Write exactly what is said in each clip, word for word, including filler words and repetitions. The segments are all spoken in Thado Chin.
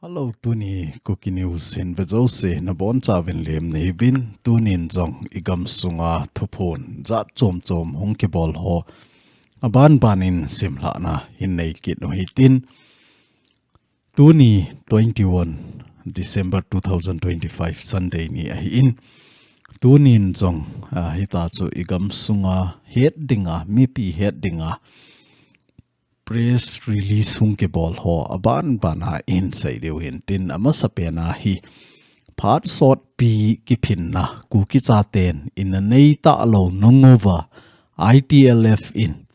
Hello, tuni Kuki News hin vejouse nabonchauvin lemnei uvin, tunin jong igamsunga thuphon jat chom chom hung kibol ho abanbanin simlhahna hin neikit u hitin. Tuni twenty-one December two thousand twenty-five Sunday ni ahin. Tunin jong, ah, hitachu igamsunga het dinga, mipi het dinga press release hung kibol ho abanbana ihin seidiu hintin, amasapena hi phat sotpi kiphinna Kuki chaten ina neitah lou nunguva I T L F in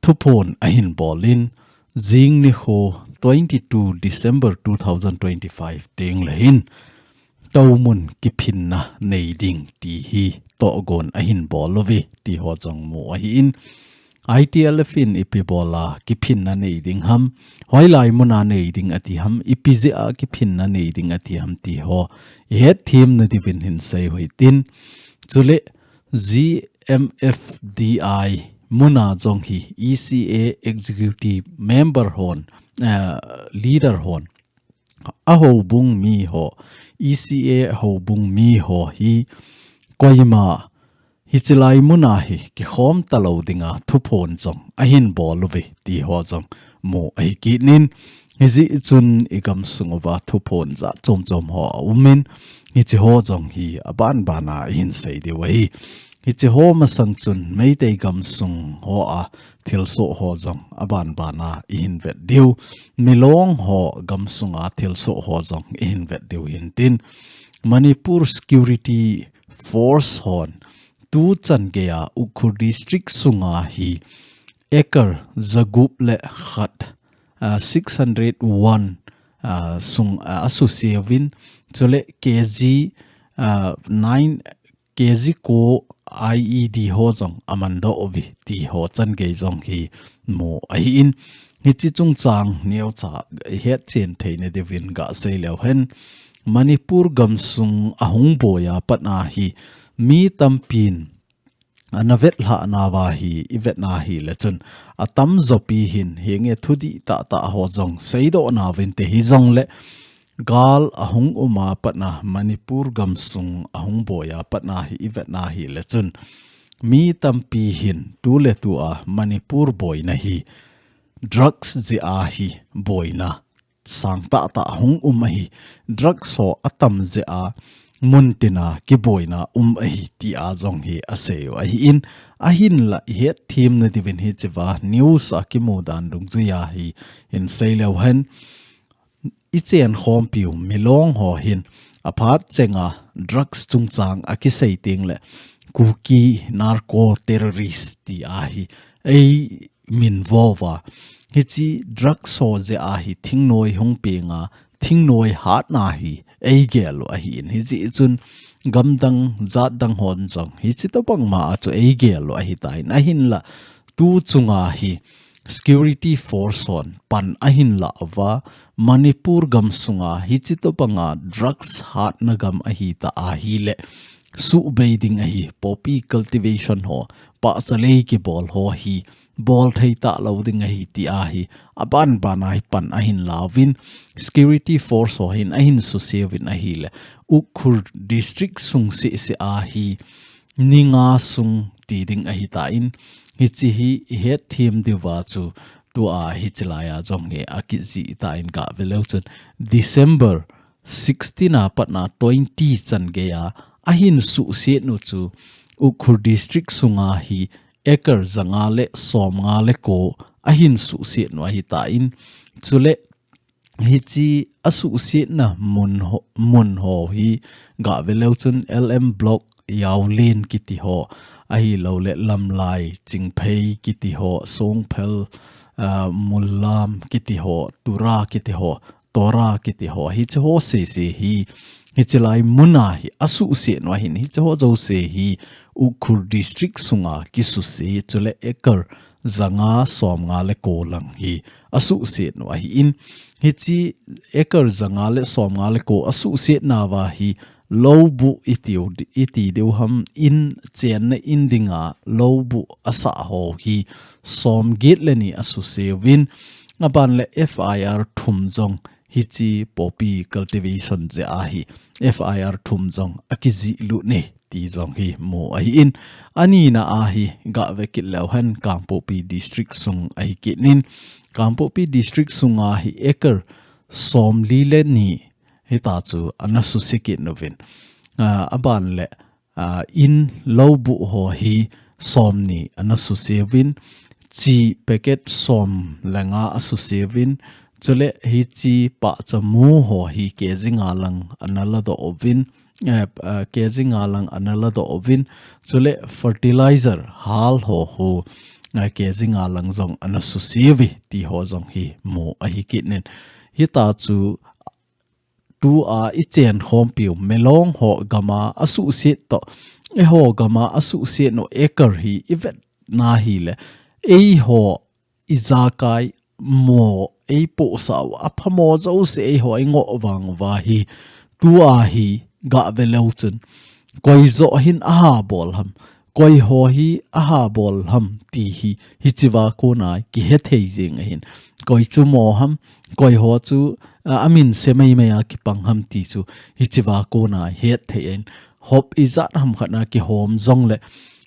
thuphon ahin bolin, jing nikho twenty-two December two thousand twenty-five tengle hin toumun kiphinna neiding ti hi tohgon ahin bol uve ti ho jong mu ahin. I T L F in ipi bola kiphinna neiding ham, hoilai muna neiding ati ham, ipi jeh a kiphinna neiding ati ham ti ho ihet themna diuvin hin seiu hitin. Chule G M F D I muna jong hi E C A Executive Member hon, eh, Leader hon, ahoubung mi ho, E C A houbung mi ho hi koima hichelai muna hi kikhom talou dinga thuphon jong ahin bol uve ti ho jong mu ahi kit in, hijeh chun igamsung uva thuphon jat chom chom ho aumin, hiche ho jong hi abanbana ihin seidiu ahi. Hiche ho masang chun Meitei gamsung hoa thilsoh ho jong abanbana ihin vet diu. Milong ho gamsunga thilsoh ho jong ihin vet diu hintin. Manipur Security Force hon tuchan geia Ukhrul District sunga hi acre jagup le khat, ah, six hundred one, ah, sung, ah, asuseuvin, chule K G, ah, nine, K G ko I E D ho jong amandoh uve ti ho changei jong hi mu ahin. Hiche chungchang neocha hetchen theina diuvin gasei leu hen, Manipur gamsung ahung boiya patna hi mi tampin ana vetlhah nauva hi, ivetna hile chun, atamjopi hin, hinge thudih tahtah ho jong seidoh nauvinte hijongle, gal ahung uma patna, Manipur gamsung ahung boiya patna hi, ivetna hile chun, mi tampi hin, tuletua Manipur boina hi, drugs jeh a hi boina sang tahtah hung um ahi, drugs ho atam jeh a muntina kiboina um ahi tia jong hi aseiu ahin, ahinla ihet themna diuvin hichea news a kimu dan dungjuiya hi hin sei leu hen, ichenkhompiu milong ho hin aphat chenga drugs chungchang akisei tengle Kuki narco terrorist tia hi ei minvouva. Hiche drugs ho jeh a hi thingnoi hung penga, thingnoi hatna hi eigel u ahin. Hijeh chun gamdang jatdang hon jong hiche tobang ma a chu eigel u ahitan, ahinla tu chunga hi security force hon pan ahin lah uva, Manipur gamsunga hiche tobanga drugs hatna gam ahita ahile, suhbei ding ahi, poppy cultivation ho, pahchalei kibol ho hi, bolthei talou ding ahi tia hi, abanbana hi pan ahin lauvin, security force ho hin ahin suseuvin ahile, Ukhrul district sung sehseh a hi, ni nga sung ti ding ahitan, hiche hi ihet them diuva chu tua hichelaiya jong hi akijih tan gave leu chun December sixteen a patna twenty chan geiya ahin suhset u chu Ukhrul district sunga hi acre janga le somnga le ko ahin suhset u ahitan, chule hiche asuhsetna mun ho, mun ho hi gave leu chun L M Block, Yaolin kiti ho, ahilouleh Lamlai, Chingphei kiti ho, Songphel, ah, Mullam kiti ho, Tura kiti ho, Tora kiti ho, hiche ho sese hi, hichelai muna hi asuhset u ahin, hiche ho jouse hi Ukhrul district sunga kisuse, chule acre janga somnga le ko lang hi asuhset u ahin, hiche acre janga le somnga le ko asuhset nauva hi Loubu iti diu ham, in chenna in dinga loubu asah ho hi som get le ni asuse uvin, aban le F I R thum jong hiche poppy cultivation jeh a hi F I R thum jong akijih lut e ti jong hi mu ahi in. Anina a hi gave kit leu hen Kangpokpi district sung ahi kit in. Kangpokpi district sunga hi acre som li le ni hita chu ana suse kit uvin. Ah, aban le, ah, in loubu ho hi som ni ana suse uvin, chi packet som le nga asuse uvin, chule hiche pahcha mu ho hi kg nga lang ana ladoh uvin, eh, ah, kg nga lang ana ladoh uvin, chule fertilizer hal ho hu, ah, kg nga lang jong ana suse uve ti ho jong hi mu ahi kit in. Hita chu tua i chen khompiu Melong ho gama asuhset toh, eiho gama asuhset u acre hi i vet na hile, eiho ijakai mo, eipohsah u aphamo jouse eiho ingoh vang uva hi, tua hi gave leu chun koi joh hin aha bol ham, koi ho hi aha bol ham ti hi, hichea kona kihethei jing ahin. Koi chu mo ham, koi ho chu, a, amin se maimai a kipang ham ti chu hichea kona hethei ahin. Hop ijat ham khat na kihom jongle,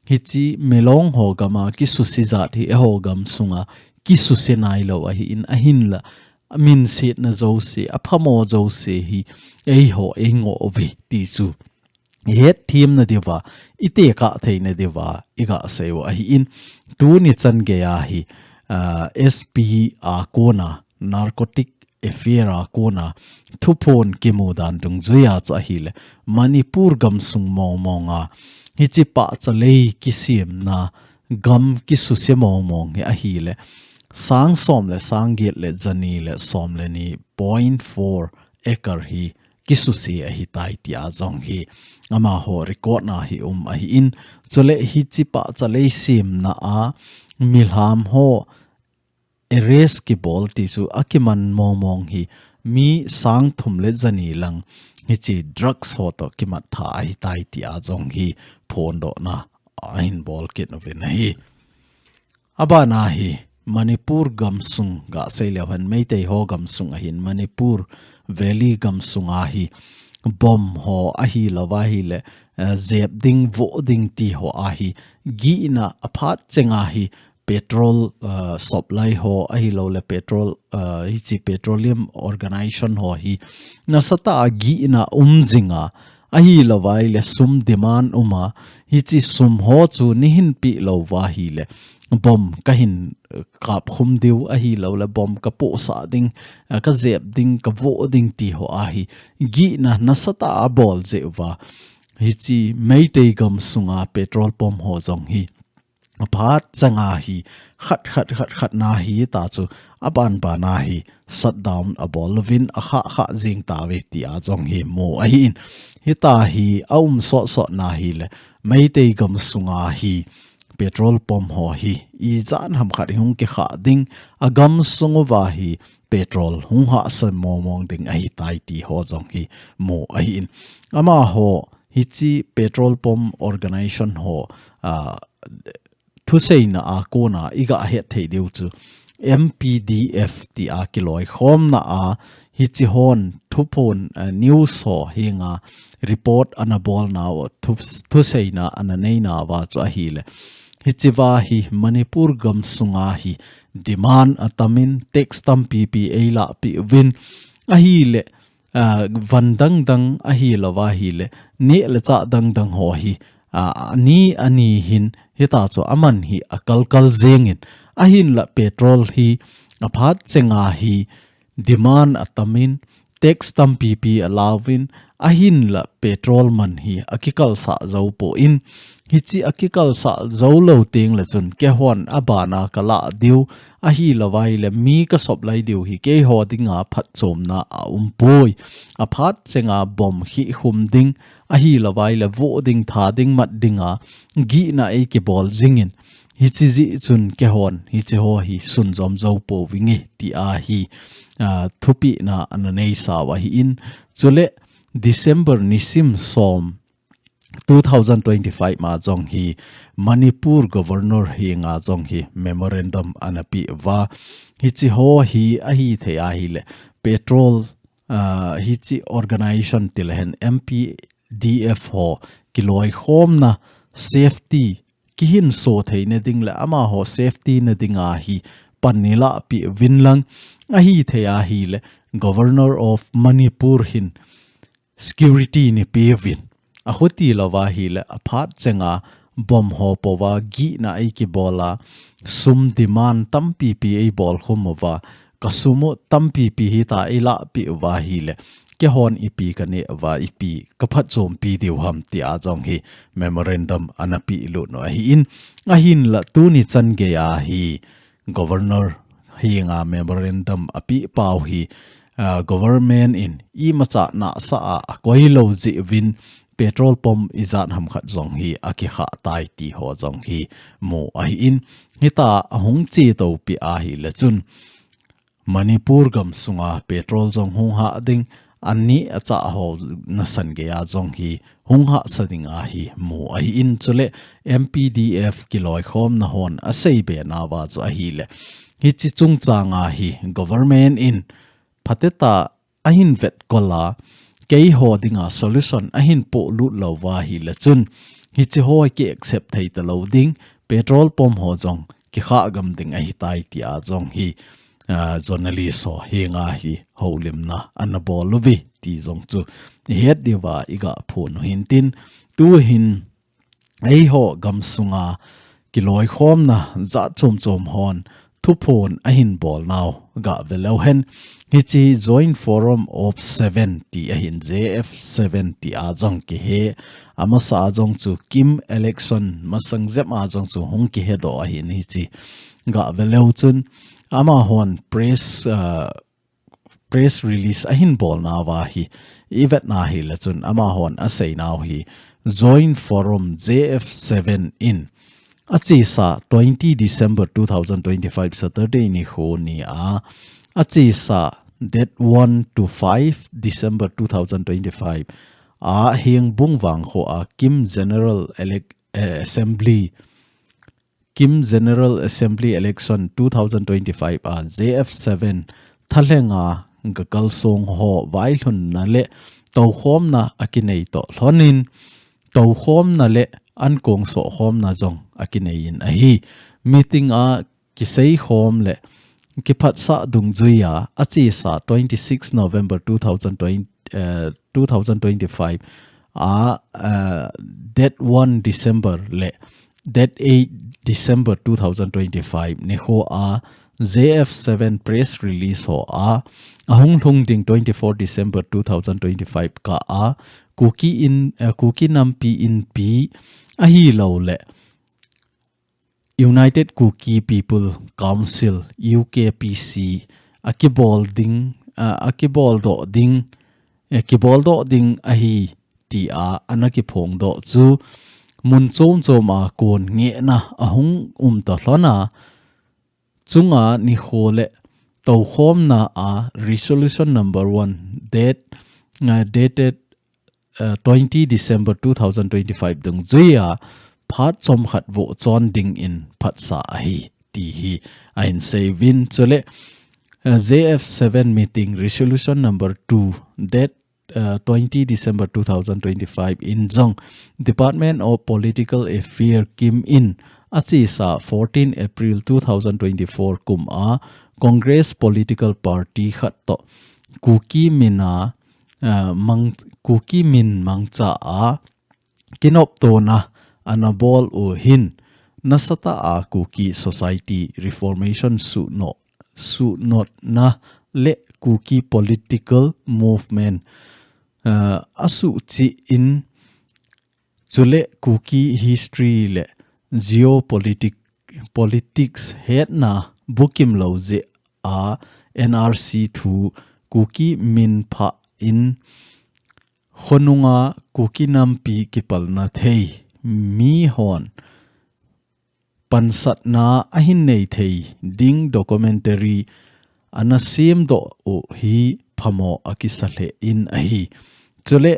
hiche Melong ho gama kisuse jat hi eiho gam sunga kisuse nailou ahi in, ahinla, aminsetna jouse, aphamo jouse hi eiho eingoh uve ti chu ihet themna diuva, itekah theina diuva iga seiu ahi in. Tuni chan geiya hi, ah, S P a kona, Narcotic Affair a kona thuphon kimu dan dungjuiya chu ahile, Manipur gamsung mong monga hiche pahcha lei kisemna gam kisuse mong mong hi ahile, sang som le sang get le jani le som le ni point four acre hi kisuse ahitai tia jong hi amaho record na hi um ahi in. Chule hiche pahcha lei semna a milham ho arrest kibol ti chu akiman mong mong hi mi sang thum le jani lang hiche drugs ho toh kimat tha ahitai tia jong hi phondohna ahin bol kit uvin ahi. Abana hi Manipur gamsung ga sei leu hen, Meitei ho gamsung ahin, Manipur Valley gamsunga hi bomb ho ahilou va ahile, eh, jep ding, voh ding ti ho a hi gihna aphat chenga hi petrol, eh, supply ho ahilou le petrol, eh, hiche petroleum organization ho hi nasatah a gihna um jinga, ahilou va ahile sum demand uma, hiche sum ho chu neihin peh lou va ahile bomb kahin, eh, kapkhum diu ahilou le bomb kapohsah ding, eh, kajep ding, kavoh ding ti ho a hi gihna nasatah a bol jeh uva hiche Meitei gamsunga petrol pump ho jong hi aphat chenga hi khat, khat, khat, khat na hi ta chu aban ban a hi shutdown abol uvin akha kha jing tauve tia jong hi mu ahi in. Hita hi aum sot sot na hile Meitei gamsunga hi petrol pump ho hi ijat ham khat hi hung kikha ding, agamsung uva hi petrol hung hahsa mong mong ding ahitai ti ho jong hi mu ahi in. Amaho hiche petrol pump organization ho, ah, thuseina a kona iga het thei diu chu M P D F tia kiloikhomna a hiche hon thuphon, eh, news ho henga report ana bolnau, thu, thuseina ana neinauva chu ahile, hichea hi Manipur gamsunga hi demand atamin tax tampi pi eilah peh uvin ahile, ah, van dang dang ahilou va ahile, neh le chah dang dang ho hi, ah, ani, ani hin hita chu aman hi akal kal jengin, ahinla petrol hi aphat chenga hi demand atamin, tax tampi pi alauvin, ahinla petrol man hi akikalsah jou poi. Hiche akikalsah jou lou teng le chun keihon abana kalah diu, ahilou va ahile mi ka supply diu hi keiho dinga phatchomna aum poi. Aphat chenga bomb khihkhum ding, ahilou va ahile voh ding, tha ding, mat dinga gihna eikibol jingin, hiche jeh chun keihon hiche ho hi sunjom jou pouvinge tia hi, ah, thupehna ana neisau ahi in. Chule December nisim som two thousand twenty-five ma jong hi Manipur Governor henga jong hi memorandum ana pe uva. Hichi ho hi ahi thei ahile petrol, ah, hichi organization tilehen M P D F ho kiloikhomna safety kihin so theina ding le amaho safety na dinga hi pan nei lahpi uvin lang ahi thei ahile Governor of Manipur hin security nei pe uvin. Achuti louva ahile aphat chenga bomb ho pouva gihna ei kibola sum demand tampipi ei bolkhum uva ka sum u tampipi hita ei lahpi uva ahile keihon ipi kanei uva ipi kaphatchompi diu ham tia jong hi memorandum ana pelut u ahin ahinla tuni chan geiya hi Governor henga memorandum apeh pau hi, ah, government in imacha nasa a akoi lou jeh uvin petrol pump ijat ham khat jong hi akikhah tai ti ho jong hi mu ahin hita ahung che topi ahile chun Manipur gam sunga petrol jong hung hah ding, ani acha ho nasan geiya jong hi hung hahsa ding ahi mu ahin chule M P D F kiloikhomna hon asei be nauva chu ahile hichi chungchanga hi government in phatechan ahin vetkol'a keiho dinga solution ahin polut louva ahile chun hichi ho kiaccept thei talou ding petrol pump ho jong kikhah gam ding ahitai tia jong hi, ah, journalist ho henga hi houlimna ana bol uve ti jong chu ihet diuva iga phon u hintin tuhin eiho gam sunga kiloikhomna jat chomchom hon thuphon ahin bol nau ga veleu hen hichi Joint Forum of Seven ti ahin J F seven tia jong kihe amasa jong chu KIM election masang jep a jong chu hung kihe doh ahin hichi ga veleu chun amahon press, ah, press release ahin bol nauva hi ivet na ahile chun amahon asei nau hi Joint Forum J F seven in achesa twenty December two thousand twenty-five Saturday nikho nia achesa date one to five December two thousand twenty-five a Hengbung vangkho a KIM General Elec-, eh, Assembly KIM General Assembly Election two thousand twenty-five a J F seven thalhenga gakalsong ho vailhunna le toukhomna akinei toh lhonin toukhomna le ankong sohkhomna jong akinei in ahi. Meeting a kiseikhom le kiphatsah dungjuia achesa twenty-six November two thousand twenty, eh, two thousand twenty-five a, eh, date one December le date eight December two thousand twenty-five nikho a J F seven press release ho a ahung lhung ding twenty-four December two thousand twenty-five kah a Kuki in, eh, Kuki Nampi Inpi ahilouleh United Kuki People Council, U K P C, akibol ding, a, akibol doh ding, eh, kibol doh ding ahi tia ana kiphong doh chu mun chom chom a kon ngehna ahung um ta lhon a, chunga nikho le toukhomna a resolution number one date, eh, dated uh, twenty December two thousand twenty-five dungjuia phat chomkhat vohchon dingin phatsa ahi ti hi ahin seiyuvin chule, uh, J F seven meeting resolution number two date, uh, twenty December two thousand twenty-five in jong Department of Political Affairs KIM in achesa fourteen April two thousand twenty-four kum a Congress political party khat toh Kuki min a, ah, mang, Kuki min mangcha a kinoptona ana bol u hin nasatah a Kuki society reformation suhnoh, suhnotna le Kuki political movement, ah, asuhchih in chule Kuki history le geopolitic-, politics hetna bukim lou jeh a N R C thu Kuki min phah in khonunga Kuki nampi kipalna thei mihon pansatna ahin nei thei ding documentary ana semdoh u hi phamo akisa lheh in ahi. Chule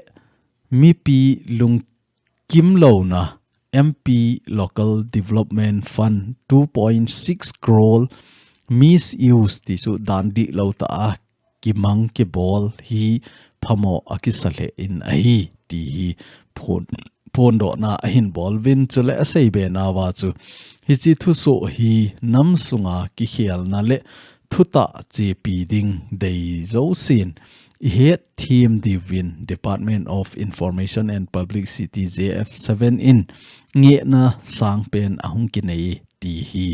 mipi lungkim louna M P Local Development Fund two point six crore misuse ti chu dan dihlou tah a kimang kibol hi phamo a kisa lheh in ahi ti hi phon, phondohna ahin bol uvin. Chule asei be nauva chu hiche thusoh hi nam sunga kikhelna le thutah chepi ding dei jousen i hetthem diuvin Department of Information and Publicity, J F seven in ngehna sangpen ahung kinei ti hi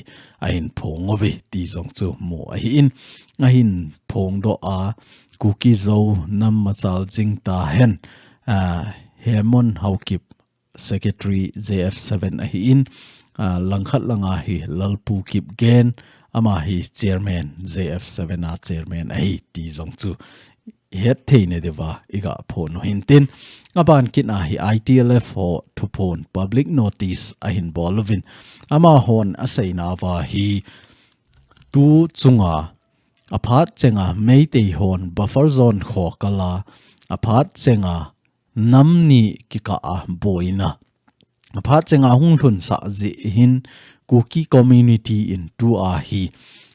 ahin phong uve ti jong chu mu ahin, ahin phongdoh a, Kuki Zo nam machal jing tahen, a, Hemon Haokip Secretary J F seven ahin, a, langkhat langa hi Lalpu Kipgen, ama hi Chairman, J F seven a Chairman ahi ti jong chu hetthei na diuva iga phong u hintin. Aban kit a hi I T L F ho thuphon public notice ahin bol uvin. Amahon asei nauva hi tu chunga aphat chenga Meitei hon buffer zone khokal a, aphat chenga nam ni kikah a boina, aphat chenga hung lhunsah jeh hin Kuki community in tua hi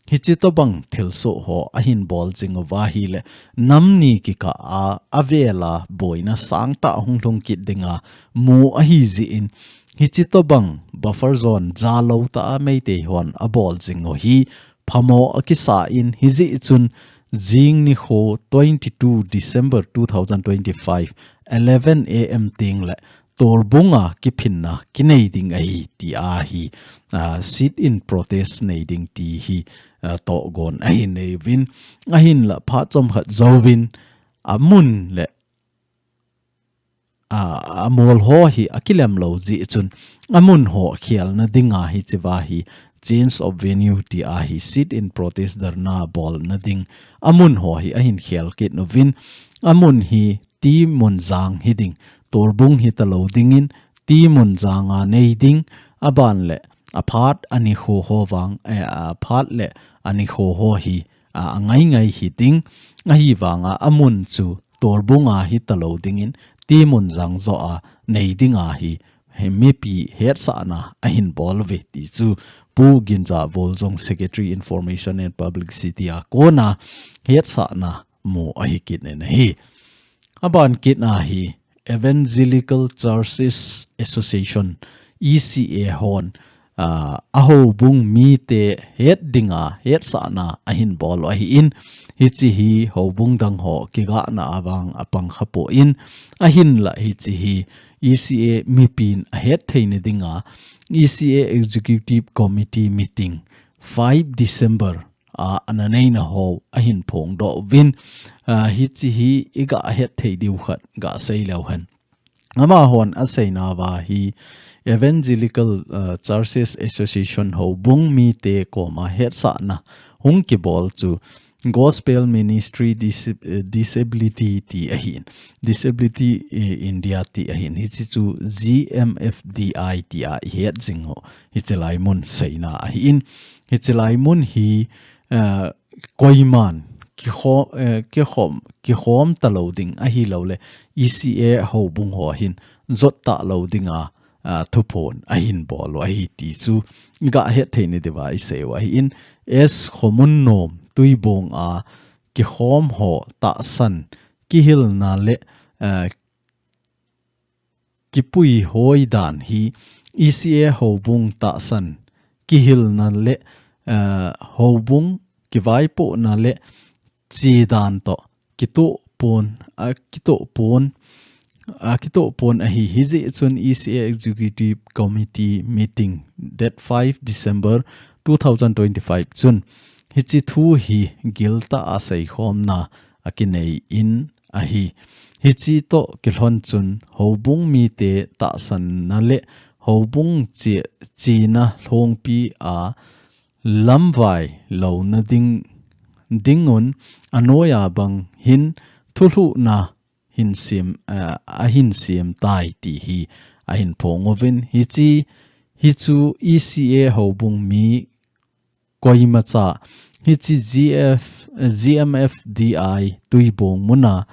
hiche tobang thilsoh ho ahin bol jing uva ahile nam ni kikah a, avel a boina sangtah hung lhung kit dinga mu ahi jeh in hiche tobang buffer zone jalou tah a Meitei hon abol jing u hi phamo a kisa in hijeh chun jing nikho twenty-two December two thousand twenty-five eleven A M teng le Torbung a kiphinna kinei ding ahi ti ahi, a, sit in protest nei ding ti hi, a, tohgon ahin nei uvin, ahinla phat chomkhat jouvin amun le a, amol ho hi akilem lou jeh chun amun ho khelna dinga hichea hi change of venue ti ahi sit in protest dharna bolna ding amun ho hi ahin khel kit uvin amun hi Timunjang hiding, Torbung hitalou dingin Timunjang a nei ding, aban le aphat anikho ho vang, eh, aphat le anikho ho hi a, angai ngai hiding, ahivanga amun chu Torbung a hitalou dingin Timunjang joh a nei ding ahi, hi mipi hetsahna ahin bol uve ti chu Pu Ginjavol jong Secretary Information and Publicity a kona hetsahna mu ahi kit in ahi. Aban kit a hi Evangelical Churches Association, E C A hon, a, a houbung mite het dinga hetsahna ahin bol u ahin, hiche hi houbung dang ho kigahna avang apang khapon, ahinla hiche hi E C A mipin ahet theina dinga E C A Executive Committee meeting five December a, ana neina ho ahin phongdoh uvin, a, hiche hi iga het thei diu khat gasei leu hen. Amahon aseinauva hi Evangelical, a, Churches Association houbung mite koma hetsahna hung kibol chu Gospel Ministry Dis-, eh, Disability ti ahin. Disability, eh, India ti ahin. Hiche chu G M F D I tia ihet jing u. Hiche lai mun seina ahin. Hiche lai mun hi, eh, koiman kikho-, eh, kikhom, kikhom talou ding ahilouleh E C A houbung ho hin jot talou dinga, ah, thuphon ahin bol u ahi ti chu iga het theina diuva isei u ahin. S Khomunnom Tuibong a kikhom ho tahsan kihilna le, eh, kipui hoi dan hi E C A houbung tahsan kihilna le, eh, houbung kivaipohna le chedan toh kitoh pon, a kitoh pon, a kitoh pon ahi. Hijeh chun E C A Executive Committee meeting date five December two thousand twenty-five chun hiche thu hi giltah a seikhomna akinei in ahi. Hiche toh kilhon chun houbung mite tahsanna le houbung che, chena lhongpi a lamvai louna ding, dingun anoiya bang hin thulhuhna hin sem, a, ahin sem tai ti hi ahin phong uvin. Hiche, hichu E C A houbung mi koimacha hiche G F, G M F D I Tuibong muna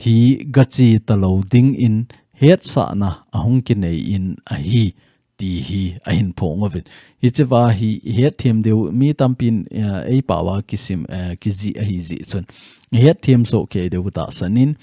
hi gache talou dingin hetsahna ahung kinei in ahi, ti hi ahin phong uvin. Hichea hi hetthem diu mi tampin, eh, eipao a kisim, eh, kijih ahi jeh chun hetthem soh kei diu tahsan in,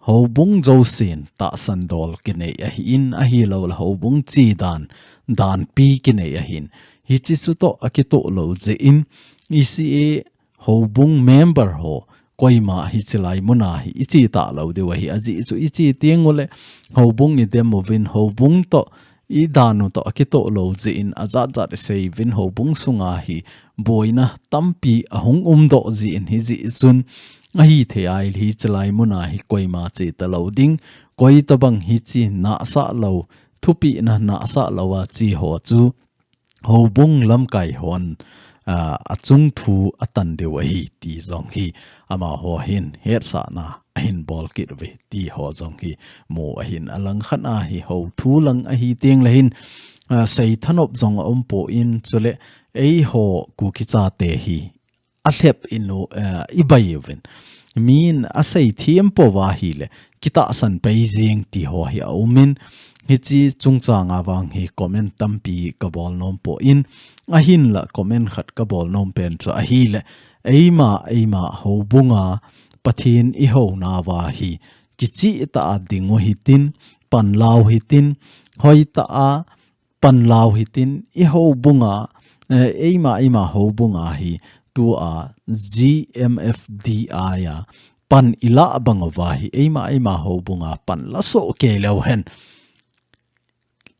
houbung jousen tahsan dol kinei ahin, ahilouleh houbung che dan, danpi kinei ahin. Hiche chu toh akitoh lou jeh in, E C A houbung member ho, koima hiche lai muna hi iche talou diu ahi, ajeh chu iche teng uleh houbung idem uvin, houbung toh idan u toh akitoh lou jeh in ajat jat isei uvin, houbung sunga hi boina tampi ahung umdoh jeh in, hijeh chun ahithei a ahileh hiche lai muna hi koima che talou ding, koi tobang hiche nahsah lou, thupina nahsah lou a che ho chu houbung lamkai hon, ah, achung thu atan diu ahi ti jong hi amaho hin hetsahna ahin bol kit uve ti ho jong hi mu ahin, alangkhat a hi hou thu lang ahi teng leh hin, ah, sei thanop jong aum poi, chuleh eiho Kuki chate hi alhep inu, eh, ibai uvin. Min asei them pouva ahileh kitahsan pai jeng ti ho hi aum in, hiche chungchang a vang hi comment tampi kabol nom poi, ahinlah comment khat kabol nom pen chu ahileh, eima, eima houbunga Pathen ihou nauva hi kicheh tah a ding u hitin, pan lau hitin, hoitah a pan lau hitin, ihoubunga, eh, eima, eima houbunga hi tua G M F D I a pan ilah bang uva hi, eima, eima houbunga pan la soh kei leu hen,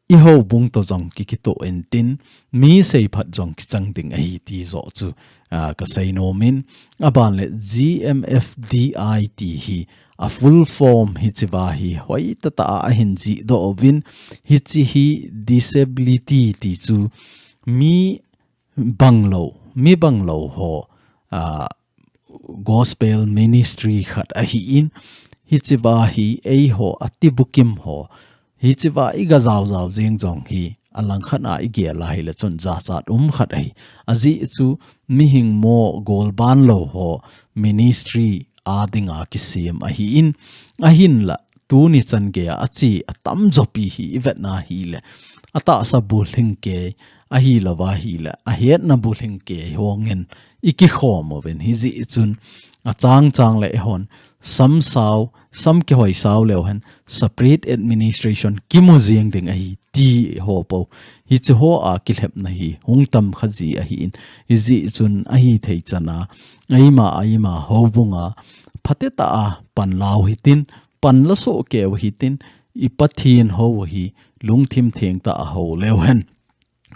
ihoubung toh jong kikitoh intin, mi seiphat jong kichang ding ahi ti joh chu, ah, kasei nom in, aban leh G M F D I ti hi a full form hichea hi hoitah tah a ahin jihdoh uvin, hiche hi disability ti chu mi banglou, mi banglou ho, ah, gospel ministry khat ahin, hichea hi eiho atibukim ho, hichea iga jao jao jeng jong hi, alangkhat a igel a ahileh chun jachat um khat ahi. Ajeh chu mihing mo golban lou ho ministry a dinga kisem ahin, ahinlah tuni chan geiya ache atamjo pi hi ivetna ahileh, atahsa bulhing kei, ahilouva ahileh ahetna bulhing kei hongin ikikhom uvin, hijeh chun achang chang leh eihon sam sao, sam kihoi sao leu hen separate administration kimu jeng ding ahi ti ho po. Hiche ho a kilhepna hi hung tam kha ji ahin, hijeh chun ahithei chan a, eima, eima houbunga phatecha a pan lau hitin, pan la soh kei u hitin, i Pathen hou hi lungthim thengtah a hou leu hen,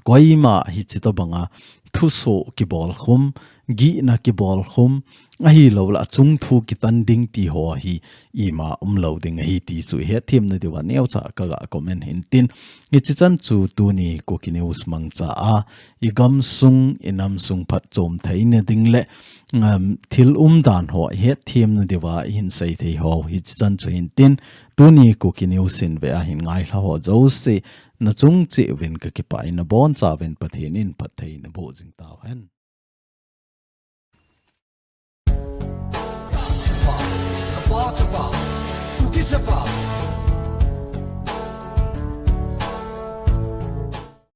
koima hiche tobanga thusoh kibol khum, gihna kibol khum, ahilouleh achung thu kitan ding ti ho hi ima umlou ding ahi ti chu ihetthemna diuva neocha kaga comment hintin. Hiche chan chu tuni Kuki News mangcha a, igamsung, inamsung phatchom theina ding leh, um, thil umdan ho ihetthemna diuva ihin seithei ho hiche chan chu hintin. Tuni Kuki News in ve ahin ngailha ho jouse, nachung cheh uvin kakipah in, nabonchauvin Pathen in phatthei naboh jing tauhen.